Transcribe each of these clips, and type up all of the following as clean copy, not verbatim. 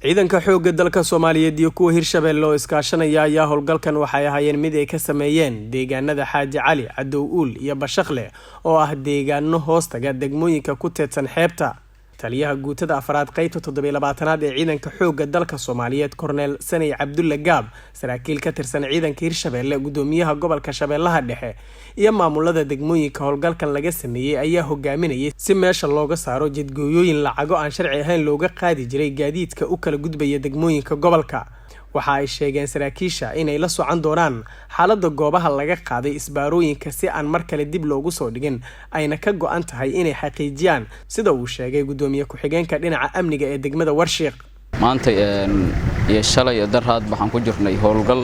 Ciidanka xoogga dalka Soomaaliyeed iyo kuwa Hirshabelle oo iskaashanaya ayaa howlgalkan waxay ahaayeen mid ay ka sameeyeen deegaanada Xaaji Cali, Cadow Uul iyo Bashaqle oo ah deegaano hoostaga degmooyinka ku teedsan xeebta. Taliyaha guutada afraad, qeybta 27aad ee ciidanka xoogga dalka Soomaaliyeed, Korneel Saney Cabdulle Gaab, saraakiil ka tirsan ciidanka Hirshabelle, gudoomiyaha gobolka Shabeellaha Dhexe iyo maamulada degmooyinka howlgalkan laga sameeyey ayaa hogaaminayay si meesha looga saaro jidgooyooyin lacago aan sharci ahayn looga qaadi jiray gaadiidka u kala gudbaya degmooyinka gobolka. Waxa ay sheegeen saraakiisha inay la socon doonaan xaaladda goobaha laga qaaday isbaarooyinka si aan mar kale dib loogu soo dhigin, ayna ka go-an tahay inay xaqiijiyaan, sida uu sheegay gudoomiye ku-xigeenka dhinaca amniga ee degmada Warshiiq. Maanta iyo shalay daraad waxaan ku jirnay howlgal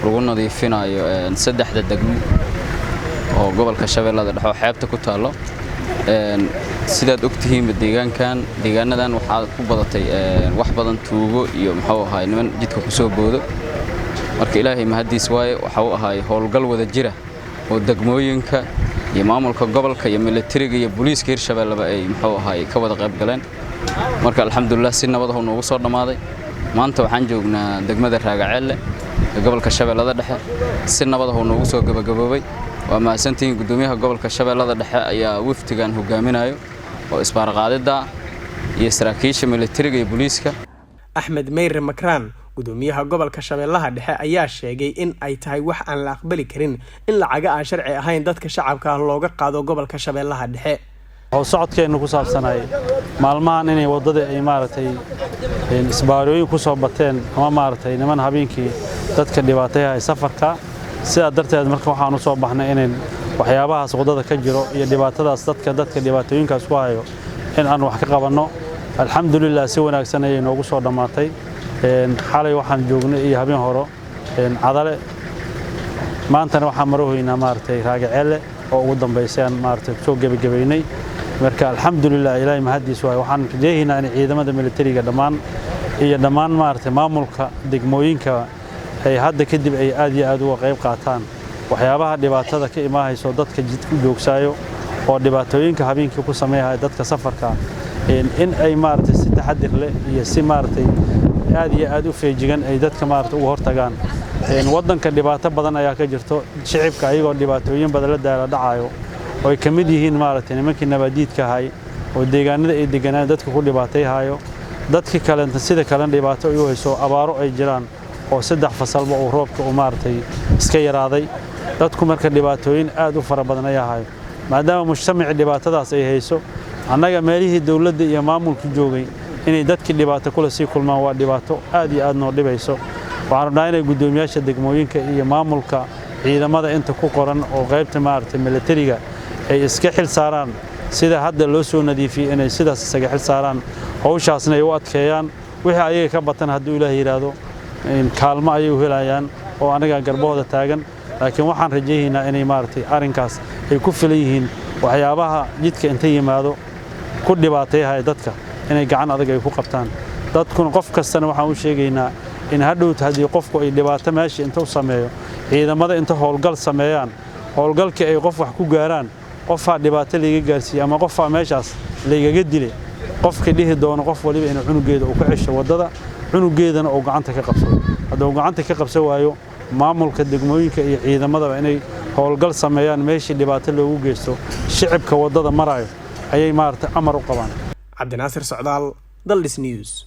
lagu nadiifinayo saddexda degmo oo gobolka Shabeellada Dhexe oo xeebta ku taallo. Sidaad ogtihiinba, deegaankan, deegaanadan waxaa ku badatay wax badan tuugo iyo, muxuu ahaay, niman jidka ku soo boodo. Marka Ilaahay mahadiis waaye, waxa uu ahaay howlgal wada jira oo degmooyinka iyo maamulka gobolka iyo militariga iyo booliiska Hirshabelleba ay, muxuu ahaay, ka wada qayb galeen. Marka alxamdulilah, si nabad ah noogu soo dhammaaday. Maanta waxaan joognaa degmada Raagaceelle ee gobolka Shabeellada Dhexe. Si nabad ah noogu soo gabagaboobay. Waa mahadsantihiin. Gudoomiyaha gobolka Shabeellada Dhexe ayaa wafdigan hogaaminayo oo isbaarqaadida iyo saraakiisha militariga iyo booliiska. Axmed Meyre Makraan, gudoomiyaha gobolka Shabeellaha Dhexe, ayaa sheegay in ay tahay wax aan la aqbali karin in lacaga aan sharci ahayn dadka shacabka ah looga qaado gobolka Shabeellaha Dhexe. Wuxuu socodkeennu ku saabsanay maalmahan inay waddada ay, maaragtay, isbaarooyin ku soo bateen ama, maaragtay, niman habeenkii dadka dhibaatayahay safarka. Sidaa darteed marka waxaan u soo baxnay inayn waxyaabahaas waddada ka jiro iyo dhibaatadaas dadka dhibaatooyinkaas ku hayo in aan wax ka qabanno. Alxamdulilah, si wanaagsan ayay noogu soo dhammaatay. Xalay waxaan joognay iyo habeen horo Cadale. Maantana waxaan marahoynaa, maaragtay, Raagaceelle oo ugu dambaysay aan, maaragtay, kusoo gebagabaynay. Marka alxamdulilah, Ilaahay mahadiis waaye. Waxaan rajeehaynaa in ciidamada militariga dhammaan iyo dhammaan, maaragtay, maamulka degmooyinka ay hadda kadib ay aad iyo aad uga qayb qaataan waxyaabaha dhibaatada ka imaahayso dadka jidku joogsaayo oo dhibaatooyinka habeenkii ku sameeyaya dadka safarka, in ay, maaragtay, si taxadir leh iyo si, maaragtay, aad iyo aad u feejigan ay dadka, maaragtay, uga hortagaan. Waddanka dhibaato badan ayaa ka jirto, shicibka ayagoo dhibaatooyin badan la daala dhacayo oo ay ka mid yihiin, maaragtay, nimankii nabaadiidka ahay oo deegaanada ay deganaan dadka ku dhibaatayhayo, dadkii kalenta sida kalena dhibaato ay u hayso, abaaro ay jiraan oo saddex fasalba uu roobka uu, maaragtay, iska yaraaday. Dadku marka dhibaatooyin aad u fara badan ayaa hayo. Maadaama mujtamacii dhibaatadaas ay hayso, annaga meelihii dowladda iyo maamulku joogay inay dadkii dhibaato kula sii kulmaan waa dhibaato aad iyo aad noo dhibayso. Waxaan rabnaa inay guddoomiyaasha degmooyinka iyo maamulka ciidamada inta ku qoran oo qaybta, maaragtay, militariga ay iska xil saaraan sida hadda loo soo nadiifiyey, inay sidaas isaga xil saaraan, hawshaasna ay u adkeeyaan. Wixii ayaga ka batan, hadduu Ilaah yidhaahdo, kaalmo ayay u helayaan oo anaga garbahooda taagan. Laakiin waxaan rajaynaynaa inay, maaragtay, arrinkaas ay ku filan yihiin waxyaabaha jidka inta yimaado ku dhibaateeyahaya dadka inay gacan adag ay ku qabtaan. Dadkuna qof kastana waxaan u sheegaynaa in hadhowt haddii qofku ay dhibaato meesha inta u sameeyo, ciidamada inta howlgal sameeyaan, howlgalkii ay qof wax ku gaaraan, qofaa dhibaato layga gaarsiiyey ama qofaa meeshaas laygaga dilay, qofkii dhihi doono, qof waliba inuu cunugeeda uu ka cesho waddada, cunugeedana uu gacanta ka qabsado. Hadduu gacanta ka qabsan waayo, maamulka degmooyinka iyo ciidamadaba inay howlgal sameeyaan meeshii dhibaato loogu geysto shicibka waddada marayo ayay, maaragtay, amar u qabaan. Cabdinaasir Socdaal, Daldhis News.